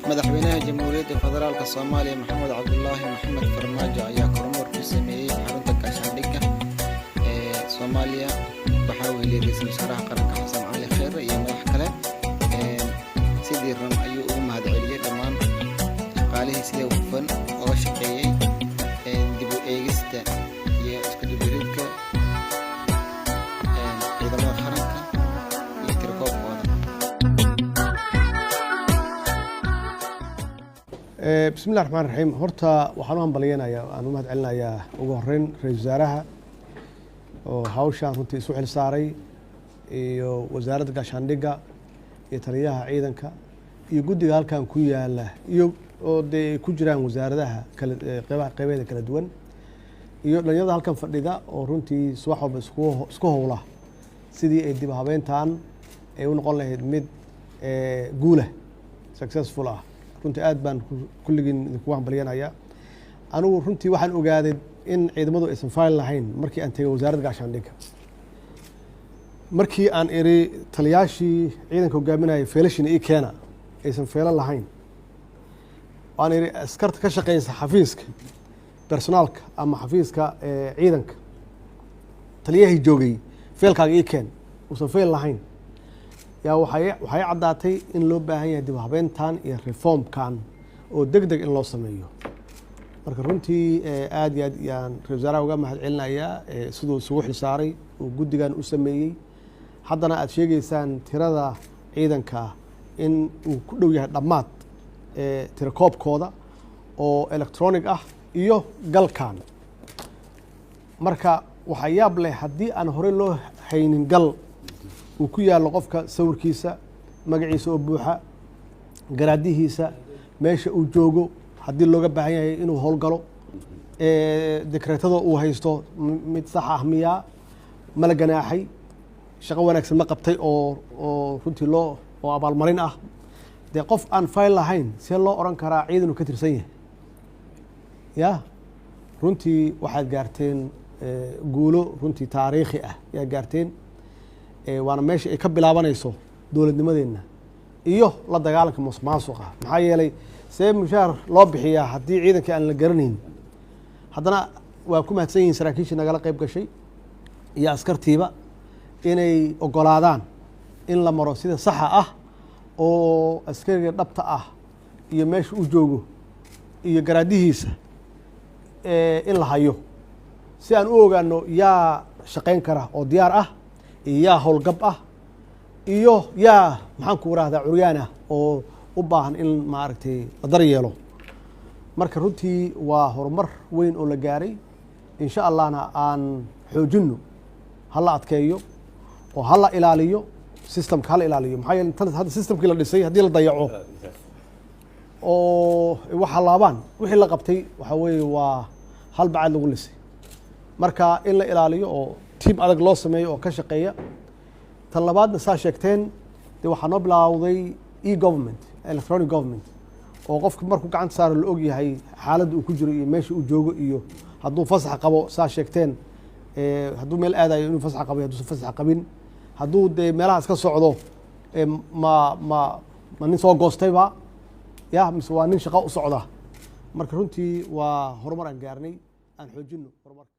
Madaxweynaha Jamhuuriyadda Federaalka Soomaaliya, Maxamed Cabdulaahi Maxamed Farmaajo, ayaa kormeer ku sameeyey xarunta gaashaandhigga ee Soomaaliya. Waxaa weheliyay Ra-iisul Wasaaraha Qaranka, Xasan Cali Kheyre, iyo madax kale. Si diiran ayuu ugu mahadceliyey dhammaan shaqaalihii sida hufan uga shaqeeyey dib u eegista iyo isku dubaridka ciidamada qaranka iyo tirakoobkooda. Bismi Illahi Raxmaan Raxiim. Horta waxaan u hambalyeynayaa, aan u mahad celinayaa ugu horeyn ra-isul wasaaraha oo hawshaan runtii isu xil saaray, iyo Wasaaradda Gaashaandhigga, iyo taliyaha ciidanka, iyo guddiga halkan ku yaala, iyo oo dee ay ku jiraan wasaaradaha kala qeybaha, qeybaheeda kala duwan, iyo dhalinyarada halkan fadhida oo runtii subax walba isku howla sidii ay dib habeyntan ay u noqon lahayd mid guulah, successful ah. Runtii aad baan kulligiin idinkugu hambalyanaya. Anigu runtii waxaan ogaaday in ciidamadu aysan file lahayn markii aan tegay Wasaaradda Gaashaandhigga, markii aan iri taliyaashii ciidanka hogaaminaya, "Feelashina ii keena," aysan feelo lahayn. Waan iri askarta ka shaqeysa xafiiska personaalka ama xafiiska ciidanka, taliyahii joogay, "Feelkaaga ii keen," uusan feel lahayn. Yaa waxay caddaatay in loo baahan yahay dib u habeyntan iyo reformkan oo deg deg in loo sameeyo. Marka runtii aad iyo aad yaan ra-isul wasaaraha uga mahad celinayaa siduu isugu xil saaray oo guddigan u sameeyey. Haddana aad sheegeysaan tirada ciidanka in uu ku dhow yahay dhammaad tirakoobkooda oo electronic ah iyo galkan. Marka waxaa yaab leh, haddii aan horey loo haynin gal uu ku yaallo qofka sawirkiisa, magaciisa oo buuxa, garaadihiisa, meesha uu joogo, haddii looga baahan yahay inuu howlgalo, dekreetada uu haysto mid sax ah miyaa, mala ganaaxay, shaqo wanaagsan ma qabtay oo runtii loo oo abaalmarin ah. Dee qof aan file lahayn see loo oran karaa ciidan uu ka tirsan yahay? Ya runtii waxaad gaarteen guulo runtii taariikhi ah yaad gaarteen, waana meesha ay ka bilaabanayso dowladnimadeenna iyo la dagaalanka musuqmaasuqa. Maxaa yeelay, see mushaar loo bixiyaa haddii ciidankii aan la garanayn? Haddana waa ku mahadsan yihiin saraakiishii nagala qayb gashay iyo askartiiba inay ogolaadaan in la maro sida saxa ah oo askariga dhabta ah iyo meesha uu joogo iyo garaadihiisa in la hayo, si aan u ogaano yaa shaqayn kara oo diyaar ah, iyo yaa howlgab ah, iyo yaa, maxaan ku rahdaa, curyaan ah oo u baahan in maaragtay la daryeelo. Marka runtii waa horumar weyn oo la gaaray. Insha Allahna aan xoojinno, hala adkeeyo oo hala ilaaliyo systemka, hala ilaaliyo. Maxaa yeele, tan hadda systemkii la dhisay haddii la dayaco oo wax halaabaan, wixii la qabtay waxaa weeye waa hal bacaad lagu lisay. Marka in la ilaaliyo oo team adag loo sameeyo oo ka shaqeeya. Tan labaadna, saa sheegteen, dee waxaa noo bilaawday e government, electronic government, oo qofka markuu gacanta saaro la og yahay xaaladda uu ku jiro iyo meesha uu joogo iyo hadduu fasax qabo. Saa sheegteen, hadduu meel aadayo inuu fasax qabo iyo hadduusan fasax qabin, hadduu dee meelaha iska socdo, ma nin soo goostayba ya mise waa nin shaqo u socda. Marka runtii waa horumar aan gaarnay, aan xoojino horumarka.